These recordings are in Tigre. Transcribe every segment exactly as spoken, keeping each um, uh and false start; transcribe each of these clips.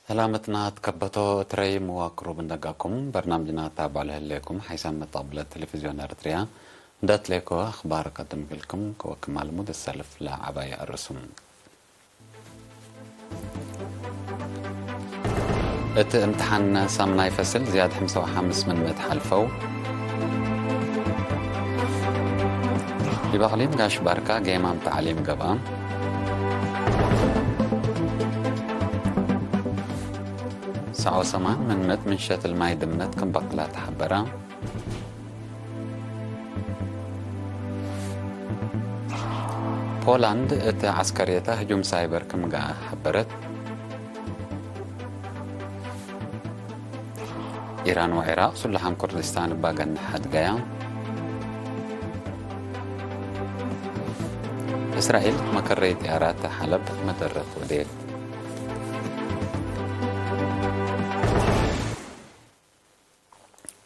ሰላመትና ትከበቶ እት ረይም ወቅሩብ እንደጋኩም በርናምጅና ታብዖ ለህሌኩም ሓይሳም መጣብለት ቴሌቪዝዮን ኤረትርያ እንደ ትሌኮ አኽባር ቀድም እግልኩም ከወክም አልሙድ እሰልፍ ለዐባይ አርእሱም። እት እምትሓን ሳምናይ ፈስል ዝያድ ሕምሳ ወሓምስ ምን ምእት ሐልፈው። ዲብ አቅሊም ጋሽ ባርካ ጌማም ተዕሊም ገብአ። ሰዓው ሰማን ምን ምእት ምን ሸትል ማይ ድምነት ክም በቅላ ተሐበረ። ፖላንድ እት ዐስከርየተ ህጁም ሳይበር ክም ገአ ሐበረት። ኢራን ወዒራቅ ሱላሐም ኩርድስታን እባ ገንሕ ሐድገያ። እስራኤል መከረይ ጥያራት ሐለብ መደረት ወዴት።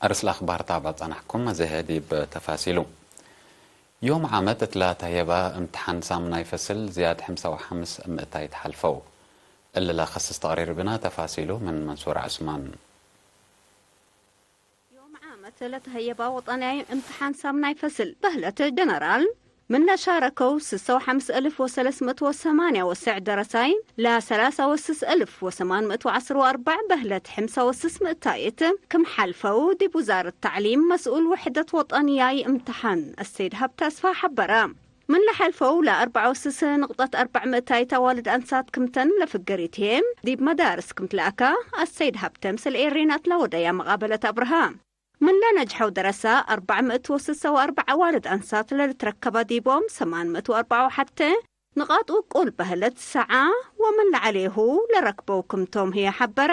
አርስ ለአኽባር ታብዕ ጸናሕኩም፣ አዜ ህይ ዲብ ተፋሲሉ። ዮም ዓመት እትላ ተህየባ እምትሓን ሳምናይ ፈስል ዝያድ ሕምሳ ወሐምስ ምእታይት ሐልፈው። እሊ ለከስስ ተቅሪር ብና፣ ተፋሲሉ ምን መንሱር ዐስማን። ዮም ዓመት ለተሀየባ ወጠንያይ እምትሓን ሳምናይ ፈስል በህለት ጀነራል፣ ምነ ሻረከው ስሰ ወሐምስ እልፍ ወሰለስ ምእት ወሰማንያ ወሰዕ ደረሳይ፣ ለሰላሳ ወስስ እልፍ ወሰማን ምእት ወዐስር ወአርበዕ በህለት ሕምሳ ወስስ ምእታይት ክም ሐልፈው፣ ዲብ ውዛረት ተዕሊም መስኡል ውሕደት ወጠንያይ እምትሓን አሰይድ ሀብተ አስፋ ሐበረ። ምን ለሐልፈው ለአርበዕ ወስስ ንቅጠት አርበዕ ምእታይት አዋልድ አንሳት ክምተን ለፍገሪት ህዬ፣ ዲብ መዳርስ ክም ትለአካ አሰይድ ሀብተ ምስል ኤሬናት ለወደያ መቃበለት አብርሃ። ምን ለነጅሐው ደረሳ አርበዕ ምእት ወስሰ ወአርበዕ አዋልድ አንሳት ለልትረከበ ዲቦም ሰማን ምእት ወአርበዕ ወሐቴ ንቃጥ ውቁል በህለት ሰዓ ወምን ለዐሌሁ ለረክበው ክምቶም ህዬ ሐበረ።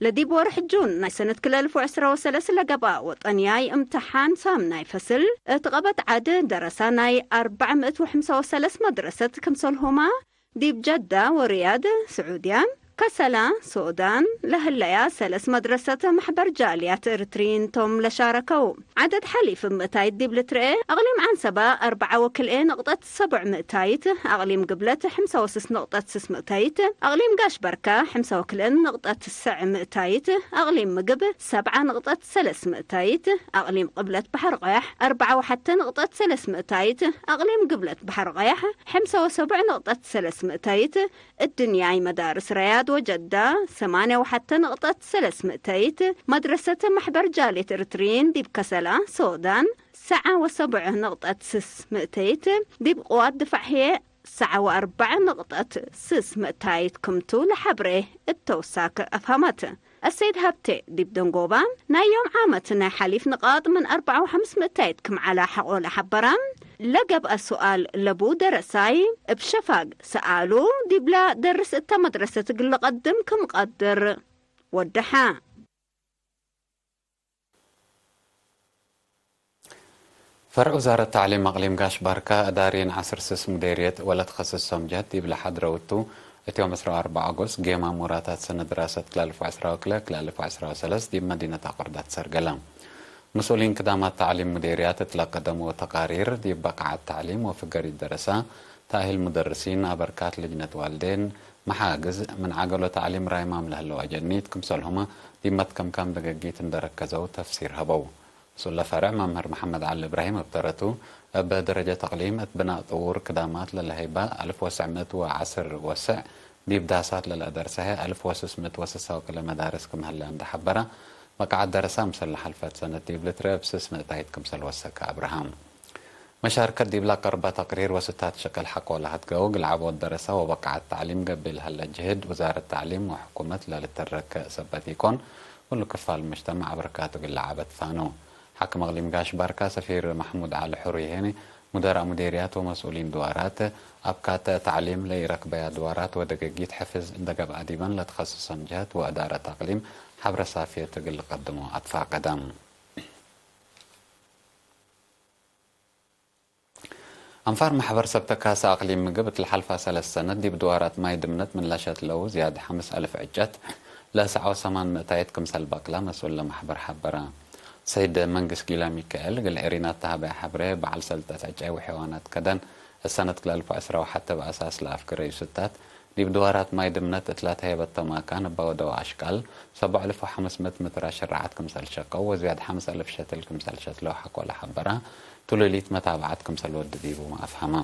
ለዲብ ወርሕ ጁን ናይ ሰነት ክልኤ አልፍ ወዕስራ ወሰለስ ለገብአ ወጠንያይ እምትሓን ሳምናይ ፈስል እት ቀበት ዐድ ደረሳ ናይ አርበዕ ምእት ወሐምሳ ወሰለስ መድረሰት ክምሰልሁመ ዲብ ጀዳ ወሪያድ፣ ስዑድያ፣ ከሰላ፣ ሶዳን፣ ለህለያ ሰለስ መድረሰት መሕበር ጃልያት እርትርይን ቶም ለሻረከው። ዐደድ ሐሊፍ ምእታይት ዲብ ልትርኤ፣ አቅሊም ዐንሰበ አርበዐ ወክልኤ ንቅጠት ሰቡዕ ምእታይት፣ አቅሊም ግብለት ሕምሳ ወስስ ንቅጠት ስስ ምእታይት፣ አቅሊም ጋሽ በርከ ሕምሳ ወክልኤ ንቅጠት ሰዕ ምእታይት፣ አቅሊም ምግብ ሰብዐ ንቅጠት ሰለስ ምእታይት፣ አቅሊም ቅብለት በሐር ቀያሕ አርበዐ ወሐቴ ንቅጠት ሰለስ ምእታይት፣ አቅሊም ግብለት በሐር ቀያሕ ሕምሳ ወሰቡዕ ንቅጠት ሰለስ ምእታይት፣ እድንያይ መዳርስ ረያድ ወጀዳ ሰማንያ ወሐቴ ንቅጠት ሰለስ ምእታይት፣ መድረሰት መሕበር ጃልየት እርትርይን ዲብ ከሰላ ሶዳን ሰዓ ወሰቡዕ ንቅጠት ስስ ምእታይት፣ ዲብ ቅዋት ድፋዕ ህዬ ሰዓ ወአርበዕ ንቅጠት ስስ ምእታይት ክምቱ ለሐብሬ እት ተውሳክ አፍሀመት። አሰይድ ሀብቴ ዲብ ደንጎባ፣ ናይ ዮም ዓመት ናይ ሐሊፍ ንቃጥ ምን አርበዐ ወሐምስ ምእታይት ክም ዐላ ሐቆ ለሐበረ፣ ለገብአ ሱኣል ለቡ ደረሳይ እብ ሸፋግ ሰኣሉ ዲብላ ደርስ እተ መድረሰት እግል ለቀድም ክም ቀድር ወደሐ። ፈርዕ ውዛረት ተዕሊም አቅሊም ጋሽ ባርካ፣ እዳሪን ዐስር ስስ ሙዴርየት ወለትከሰሶም ጀህት ዲብለ ሐድረው እቱ፣ እት ዮም ዕስራ ወአርበዕ ኦጎስት ጌማም ወራታት ሰነት ድራሰት ክልኤ አልፍ ወዕስራ ወክልኤ፣ ክልኤ አልፍ ወዕስራ ወሰለስ ዲብ መዲነት አቁርዳት ሰርገለ። መስኡሊን ክዳማት ተዕሊም ሙዴርያት እት ለቀደምዎ ተቃሪር፣ ዲብ በቃዐት ተዕሊም ወፍገሪት ደረሳ፣ ተእሂል ሙደርሲን፣ አበርካት ልጅነት ዋልዴን፣ መሓግዝ፣ ምን ዐገሎ ተዕሊም ራይማም ለህለው አጀኒት ክምሰልሁመ ዲብ መትከምካም ደገጊት እንደ ረከዘው ተፍሲር ሀበው። መስኡለ ፈርዕ መምህር መሐመድ ዐሊ እብራሂም እብ ተረቱ፣ እብ ደረጀት አቅሊም እት ብናእ ጥዉር ክዳማት ለለሀይበ አልፍ ወስዕ ምእት ወዐስር ወስዕ፣ ዲብ ዳሳት ለለአደርሰ ህይ አልፍ ወስስ ምእት ወስሳ ወክልኤ መዳርስ ክም ህለ እንደ ሐበረ፣ መቃዐት ደረሳ ምሰል ለሐልፈት ሰነት ዲብ ልትርኤ እብ ስስ ምእታይት ክምሰል ወሰከ አብርሃም። መሻርከት ዲብላ ቀርበ ተቅሪር ወስታት ሸቅል ሐቆ ለሀድገው እግል ዐቦት ደረሳ ወበቃዐት ተዕሊም ገብእ ለሀለ ጅህድ ውዛረት ተዕሊም ወሕኩመት ለልትረክ ሰበት ኢኮን፣ ኩሉ ክፋል ሙጅተማዕ አበርካቱ እግል ለዐበት ፋኑ። ሓክም አቅሊም ጋሽ ባርካ ሰፊር መሕሙድ ዐሊ ሑሪ ህኒ፣ ሙደራእ ሙዴርያት ወመስኡሊን ድዋራት፣ አብካተ ተዕሊም ለኢረክበያ ድዋራት ወደገጊት ሕፍዝ እንደ ገብአ ዲበን ለትከሰሶም ጀህት ወእዳረት አቅሊም ሐብረ ሳፍየት እግል ልቀድሞ አትፋቀደ። አንፋር መሕበር ሰብተ ካሰ አቅሊም ምግብ እት ለሐልፋ ሰለስ ሰነት ዲብ ድዋራት ማይ ድምነት ምን ለሸትለው ዝያድ ሐምስ አልፍ ዕጨት ለሰዓ ወሰማን ምእታይት ክምሰል በቅላ መስኡል ለመሕበር ሐበረ። ሰይድ መንግስ ጊላ ሚካኤል እግል ኤሪናት ተሀበየ ሐብሬ በዐል ሰልጠት ዕጨይ ወሐይዋናት ከደን እት ሰነት ክልኤ አልፍ ወዕስራ ወሐቴ በአሳስ ለአፍግረዩ ስታት ዲብ ድዋራት ማይ ድምነት እት ለተሄበቶም አካን እበ ወደው አሽቃል፣ ሰብዑ አልፍ ወሐምስ ምእት ምትር አሽራዓት ክምሰል ሸቀው ወዝያድ ሐምስ አልፍ ሸትል ክምሰል ሸትለው ሐቆ ለሐበራ ቱሉሊት መታብዓት ክምሰል ወድ ዲቡ አፍሀመ።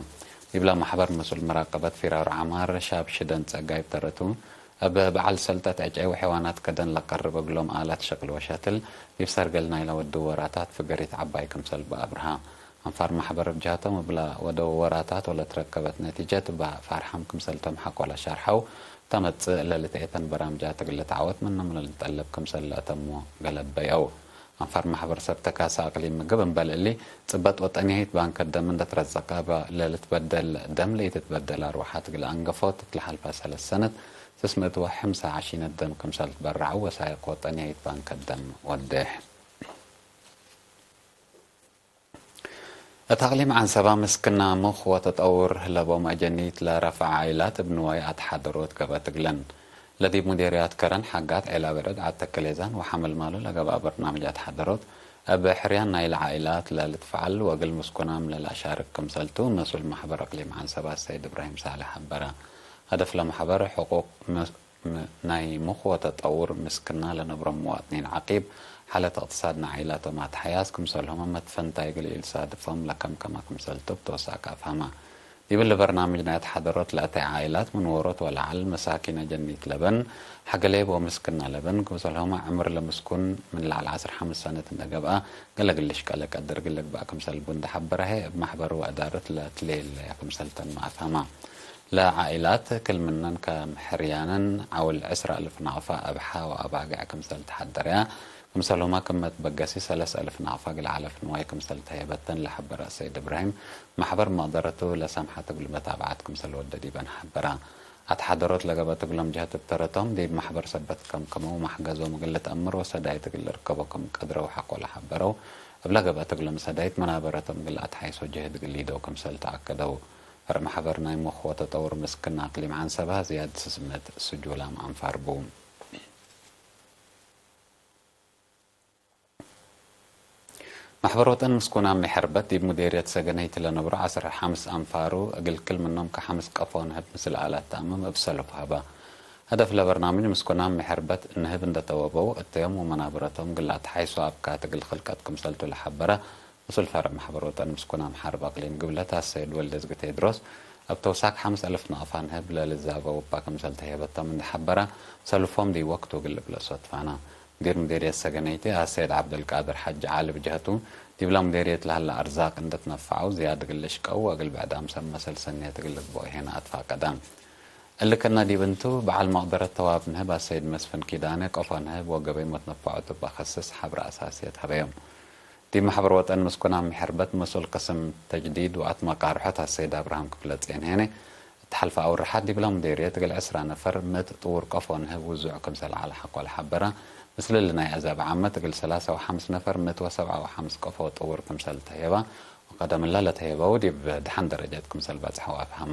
ዲብለ መሕበር መስኡል መራቀበት ፊራሩ ዐማር ሻብ ሽደን ጸጋይ ብተረቱ፣ እብ በዐል ሰልጠት ዕጨይ ወሐይዋናት ከደን ለቀርብ እግሎም አላት ሸቅል ወሸትል፣ ዲብ ሰርገል ናይለ ወድው ወራታት ፍገሪት ዐባይ ክምሰል በአብርሃ። አንፋር መሕበር እብ ጀሀቶም እብለ ወደው ወራታት ወለትረከበት ነቲጀት እበ ፋርሓም ክምሰልቶም ሐቆ ለሻርሐው፣ ተመጽእ ለልትኤተን በራምጃት እግል ልትዓወት ምኖም ለልትጠለብ ክምሰል ለአተሞ ገለበየው። አንፋር መሕበር ሰብ ተካሰ አቅሊም ምግብ እምበል እሊ፣ ጽበጥ ወጠንያይት ባንከ ደም እንደ ትረዘቀ፣ ለልትበደል ደም ለኢትትበደል አርወሓት እግል አንገፎት እት ለሐልፈ ሰለስ ሰነት ስስ ምእት ወሐምሳ ዐሺነት ደም ክምሰል ትበረዐው ወሳይቅ ወጠንያይት ባንከ ደም ወዴሕ። እት አቅሊም ዐንሰባ ምስክና ምክ ወተጠውር ለቦም አጀኒት ለረፍዐ ዓኢላት እብ ንዋይ አትሓደሮት ገብአት እግለን። ለዲብ ሙዴርያት ከረን ሐጋት ዔላ ብዕድ ዐድ ተከሌዛን ወሐመልማሉ ለገብአ በርናምጅ አትሓደሮት፣ እብ ሕርያን ናይለ ዓኢላት ለልትፈዐል ወእግል ምስኩናም ለለአሻርክ ክምሰልቱ፣ መስኡል መሕበር አቅሊም ዐንሰባ ሰይድ እብራሂም ሳልሕ ሐበረ። ሀደፍ ለመሕበር ሕቁቅ ም-፣ ም-፣ ናይ ምክ ወተጠውር ምስክና ለነብሮም መዋጥኒን ዐቂብ፣ ሓለት እቅትሳድ ናይ ዓኢላቶም አትሐያስ ክምሰልሁመ መትፈንታይ እግል ኢልሳድፎም ለከምከመ ክምሰልቱ እብ ተውሳክ አፍሀመ። ዲብለ በርናምጅ ናይ አትሓደሮት ለአተየ ዓኢላት ምን ዎሮት ወለዐል መሳኪን አጀኒት ለበን፣ ሐገ ሌብ ወምስክና ለበን፣ ክምሰልሁመ ዕምር ለምስኩን ምን ለዐል ዐስር ሐምስ ሰነት እንደ ገብአ፣ ገሌ እግል ልሽቀ ለቀድር እግል ልግበእ ክምሰል ቡ እንደ ሐበረ ህይ፣ እብ መሕበር ወእዳረት ለትሌለየ ክምሰል ተንመ አፍሀመ። ለዓኢላት ክል ምነን ከም ሕርያነን ዐውል ዕስር አልፍ ናቅፋ አብሓ ወአባግዕ ክምሰል ተሐደረያ፣ ክምሰልሁመ ክመ ትበገሲ ሰለስ አልፍ ናቅፋ እግል ዐለፍ ንዋይ ክምሰል ተሄበተን ለሐበረ ሰይድ እብራሂም፣ መሕበር መቅደረቱ ለሰምሐት እግል መታብዓት ክምሰል ወደ ዲበን ሐበረ። አትሓደሮት ለገብአት እግሎም ጀህት እብ ተረቶም፣ ዲብ መሕበር ሰበት ከምከመው፣ መሕገዞም እግል ልትአምር ወሰዳይት እግል ልርከቦ ክም ቀድረው ሐቆ ለሐበረው፣ እብለ ገብአት እግሎም ሰዳይት መናበረቶም እግል አትሓይሶ ጀህድ እግል ሊደው ክምሰል ተአከደው። ፈርዕ መሕበር ናይ ምክ ወተጠውር ምስክን አቅሊም ዐንሰባ ዝያድ ስስምት ስጁላም አንፋር ቡ። መሕበር ወጠን ምስኩናም ሚ ሐርበት ዲብ ሙዴርየት ሰገነይቲ ለነብሮ ዐስር ሐምስ አንፋሩ፣ እግል ክል ምኖም ከሐምስ ቀፎ ንህብ ምስል አላት ተአምም እብ ሰልፍ ሀበ። ሀደፍ ለበርናምጅ ምስኩናም ሚ ሐርበት ንህብ እንደ ተወበው፣ እተዮም ወመናብረቶም እግል ለአትሓይሶ አብካት እግል ክልቀት ክምሰልቱ ለሐበረ፣ ምስል ፈርዕ መሕበር ወጠን ምስኩናም ሐርብ አቅሊም ግብለት አሰይድ ወልደዝጊ ቴድሮስ፣ እብ ተውሳክ ሐምስ አልፍ ናቅፋ ንህብ ለልዛበው እባ ክምሰል ተሄበቶም እንደ ሐበረ፣ ሰልፎም ዲብ ወቅቱ እግል ልብለሶ ትፋና። ሙዲር ሙዴርየት ሰገነይቲ አሰይድ ዐብደልቃድር ሐጂ ዐሊ ብጀህቱ፣ ዲብለ ሙዴርየት ለሀለ አርዛቅ እንደ ትነፈዐው ዝያድ እግል ልሽቀው ወእግል ብዕዳም ሰብ መሰል ሰንየት እግል ልግበኦ ሄነ አትፋቀደ። እሊ ክእነ ዲብ እንቱ፣ በዐል መቅደረት ተዋብ ንህብ አሰይድ መስፍን ኪዳነ፣ ቀፎ ንህብ ወገበይ መትነፈዖቱ እበ ከስስ ሐብረ አሳስየት ሀበዮም። ዲብ መሕበር ወጠን ምስኩናም ሚ ሐርበት መስኡል ቅስም ተጅዲድ ወአትመቃርሖት አሰይድ አብርሃም ክፍለጼን ሄነ፣ እት ሐልፈ አውርሓት ዲብለ ሙዴርየት እግል ዕስራ ነፈር ምእት ጥውር ቀፎ ንህብ ውዙዕ ክምሰል ዐለ ሐቆ ለሐበረ፣ ምስል እሊ ናይ አዛብ ዓመት እግል ሰላሳ ወሐምስ ነፈር ምእት ወሰብዓ ወሐምስ ቀፎ ጥውር ክምሰል ተሄባ፣ ወቀደም እለ ለተሄበው ዲብ ደሐን ደረጀት ክምሰል በጽሐው አፍሀመ።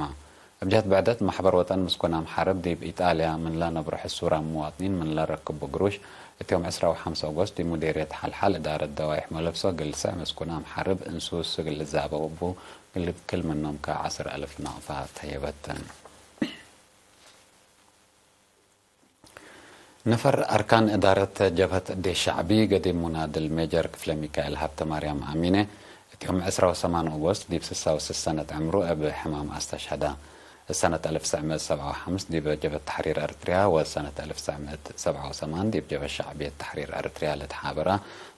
እብ ጀህት ብዕደት፣ መሕበር ወጠን ምስኩናም ሐርብ ዲብ ኢጣልያ ምን ለነብሮ ሕሱራም ሙዋጥኒን ምን ለረክቡ ግሩሽ፣ እት ዮም ዕስራ ወሐምስ ኦጎስት ዲብ ሙዴርየት ሐልሐል እዳረት ደዋይሕ መለብሶ ግልሰዕ ምስኩናም ሐርብ እንሱስ እግል ልዛበው እቡ፣ እግል ክል ምኖም ከዐስር አልፍ ናቅፋ ተየበትን። ነፈር አርካን እዳረት ጀብሀት ዴሽ ሸዕቢ ገዲም ሙናድል ሜጀር ክፍለሚካኤል ሀብተማርያም አሚነ፣ እት ዮም ዕስራ ወሰማን ኦጎስት ዲብ ስሳ ወስስ ሰነት ዕምሩ እብ ሕማም አስተሽሀደ። እት ሰነት አልፍ ትስዕ ምእት ሰብዓ ወሐምስ ዲብ ጀብሀት ተሕሪር ኤረትርያ ወሰነት አልፍ ትስዕ ምእት ሰብዓ ወሰማን ዲብ ጀብሀት ሸዕብየት ተሕሪር ኤረትርያ ለተሓበረ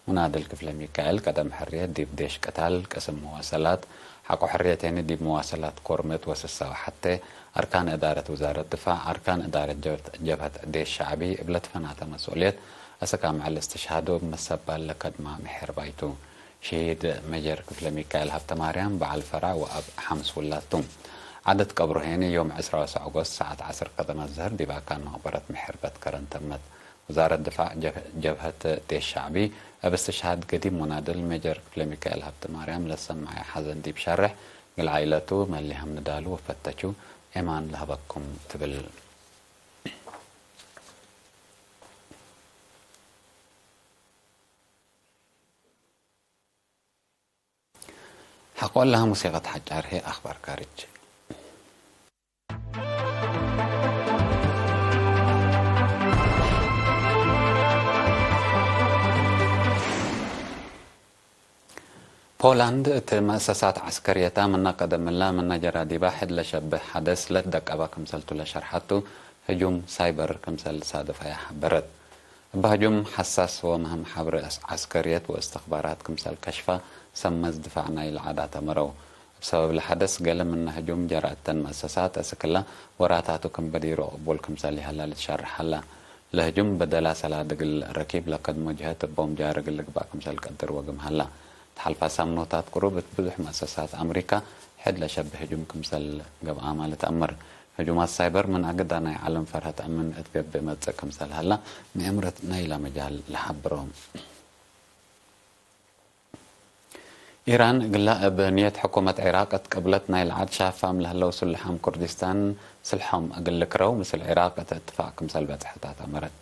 ሙናድል ክፍለሚካኤል፣ ቀደም ሕርየት ዲብ ዴሽ ቅታል፣ ቅስም መዋሰላት፣ ሐቆ ሕርየት ሄኒ ዲብ መዋሰላት ኮር ምእት ወስሳ ወሐቴ፣ አርካን እዳረት ውዛረት ድፋዕ፣ አርካን እዳረት ጀብት-፣ ጀብሀት ዴሽ ሸዕቢ እብ ለትፈናተ መስኡልየት አሰካምዐ ለእስትሽሃዱ እብ መሰባል ለከድማ ምሔርባይ ቱ። ሽሂድ ሜጀር ክፍለሚካኤል ሀብተማርያም በዐል ፈራዕ ወአብ ሐምስ ውላድ ቱ። ዐደት ቀብሩ ሄኒ ዮም ዕስራ ወሰዕ ኦጎስት ሰዓት ዐስር ቀደም አዝህር ዲብ አካን መቅበረት ምሔርበት ከረን ተመት። ውዛረት ድፋዕ ጀብ-፣ ጀብሀት ዴሽ ሸዕቢ፣ እብ እስትሽሃድ ገዲም ሙናድል ሜጀር ክፍለሚካኤል ሀብተማርያም ለሰመዐ ሐዘን ዲብ ሸርሕ፣ እግል ዓኢለቱ መሊሀም ንዳሉ ወፈተቹ፣ ኤማን ለሀበኩም ትብል። ሐቆ ለሀ ሙሲቀት ሐጫር ህይ አክባር ካርጅ። ፖላንድ እት መአሰሳት ዐስከርየታ ምነ ቀደምላ ምነ ጀራዲባ ሕድ ለሸብህ ሐደስ ለትደቀበ ክምሰልቱ ለሸርሐቱ፣ ህጁም ሳይበር ክምሰል ሳድፈያ ሐበረት። እብ ህጁም ሐሳስ ወምህም ሐብሪ ዐስከርየት ወእስትኽባራት ክምሰል ከሽፈ ሰመዝ ድፋዕ ናይለ ዐዳት አመረው። እብ ሰበብ ለሐደስ ገሌ ምነ ህጁም ጀረአተን መአሰሳት አስክላ ወራታቱ ክም በዲሮ ቅቡል ክምሰል ይሀላ ልትሸርሕ ሀላ። ለህጁም በደላ ሰላድ እግል ረኪብ ለከድሞ ጀሀት እቦም ጃር እግል ልግባእ ክምሰል ቀድር ወግም ሀላ። ተሐልፋ ሳምኖታት ቅሩብ እት ብዙሕ መአሰሳት አምሪካ ሕድ ለሸብህ ህጁም ክምሰል ገብአመ ልትአመር። ህጁማት ሳይበር ምን አግዳ ናይ ዐለም ፈርሀት አምን እት ገብእ መጽእ ክምሰል ሀላ ምእምረት ናይላ መጃል ለሐብሮ። ኢራን እግላ እብ ንየት ሕኩመት ዒራቅ እት ቅብለት ናይለ ዐድ ሻፋም ለህለው ሱልሓም ኩርዲስታን ስልሖም እግል ልክረው ምስል ዒራቅ እት እትፋቅ ክምሰል በጽሐት አመረት።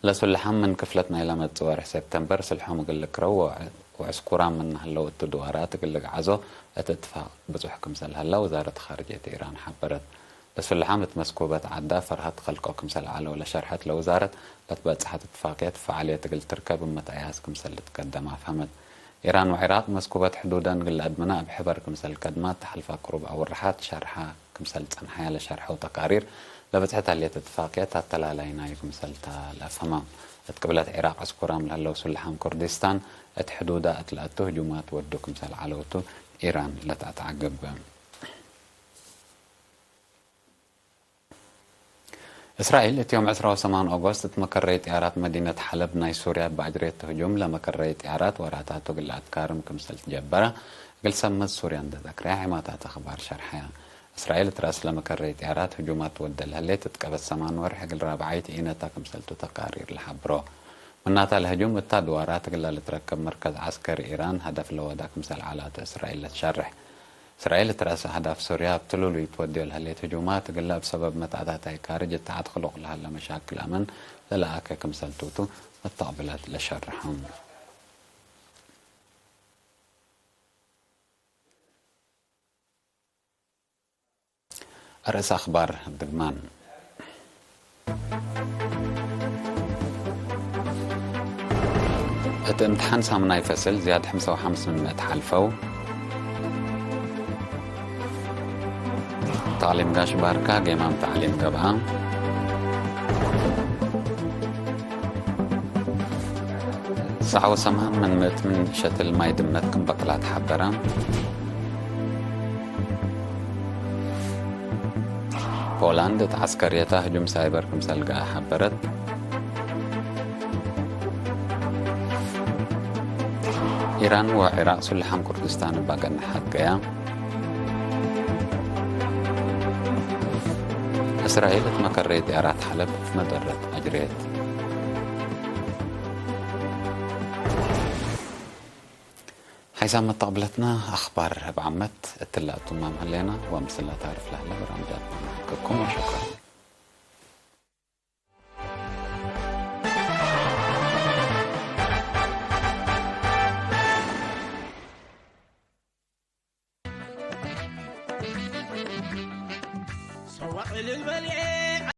ለሱልሓም ምን ክፍለት ናይለ መጽእ ወርሕ ሴፕተምበር ስልሖም እግል ልክረው ወ-፣ ወዕስኩራም ምነ ህለው እቱ ድዋራት እግል ልግዓዞ እት እትፋቅ ብጹሕ ክምሰል ሀላ ውዛረት ኻርጅየት ኢራን ሐበረት። ለሱልሓም እት መስኩበት ዐዳ ፈርሀት ከልቆ ክምሰል ዐለው ለሸርሐት ለውዛረት፣ ለትበጽሐት እትፋቅየት ፈዓልየት እግል ትርከብ እመትአያዝ ክምሰል ልትቀደም አፍሀመት። ኢራን ወዒራቅ መስኩበት ሕዱደን እግል ለአድምና እብ ሕበር ክምሰል ከድማ፣ ተሐልፋ ቅሩብ አውርሓት ሸርሓ ክምሰል ጸንሐያ ለሸርሐው ተቃሪር፣ ለብጽሐት ሀሌት እትፋቅየት አተላላይ ናዩ ክምሰል ተ ለአፍሀማ። እት ቅብለት ዒራቅ ዕስኩራም ለህለው ሱልሓም ኩርዲስታን፣ እት ሕዱዳ እት ለአቱ ህጁማት ወዱ ክምሰል ዐለው ቱ ኢራን ለተአትዐግብ። እስራኤል፣ እት ዮም ዕስራ ወሰማን ኦጎስት፣ እት መከረይ ጥያራት መዲነት ሐለብ ናይ ሱርያ እብ አጅሬት ህጁም ለመከረይ ጥያራት ወራታቱ እግል ለአትካርም ክምሰል ትጀበረ፣ እግል ሰመት ሱርያ እንዴ ዘክረያ ዒማታት አክባር ሸርሐያ። እስራኤል እት ረአስ ለመከረይ ጥያራት ህጁማት ወደ ለህሌት እት ቀበት ሰማን ወርሕ እግል ራብዓይት ኢነታ ክምሰልቱ ተቃሪር ለሐብሮ። ምናታ ለህጁም እታ ድዋራት እግላ ልትረከብ መርከዝ ዐስከሪ ኢራን ሀደፍ ለወዳ ክምሰል ዐላቱ እስራኤል ለትሸርሕ። እስራኤል እት ረአስ አህዳፍ ሱርያ እብ ትሉሉይ ትወድዮ ለህሌት ህጁማት እግለ እብ ሰበብ መትአታታይ ካርጅ እት ዐድ ክሉቅ ለሀለ መሻክል አምን ለለአከ ክምሰልቱ ቱ መተቅብለት ለሸርሐም። አርእስ አክባር እብ ድግማን። እት እምትሓን ሳምናይ ፈስል ዝያድ ሐምሳ ወሐምስ ምን ምእት ሐልፈው። ተዕሊም ጋሽ ባርካ ጌማም ተዕሊም ገብአ። ሰዓው ሰማን ምን ምእት ምን ሸትል ማይ ድመት ክም በቅላ ተሐበረ። ፖላንድ እት ዐስከርየታ ህጁም ሳይበር ክምሰል ገአ ሐበረት። ኢራን ወዒራቅ ሱልሓም ኩርድስታን እብ አገንሐት ገያ። እስራኤል እት መከረይ ጥያራት ሐለብ መጠረት አጅሬት። ሐይሳም መተቅብለትነ አክባር እብ ዓመት እትለ አቱማም ህሌነ ወምስለ ታርፍ ለህለ በራምጃት ናህክኩም ወሸኩር።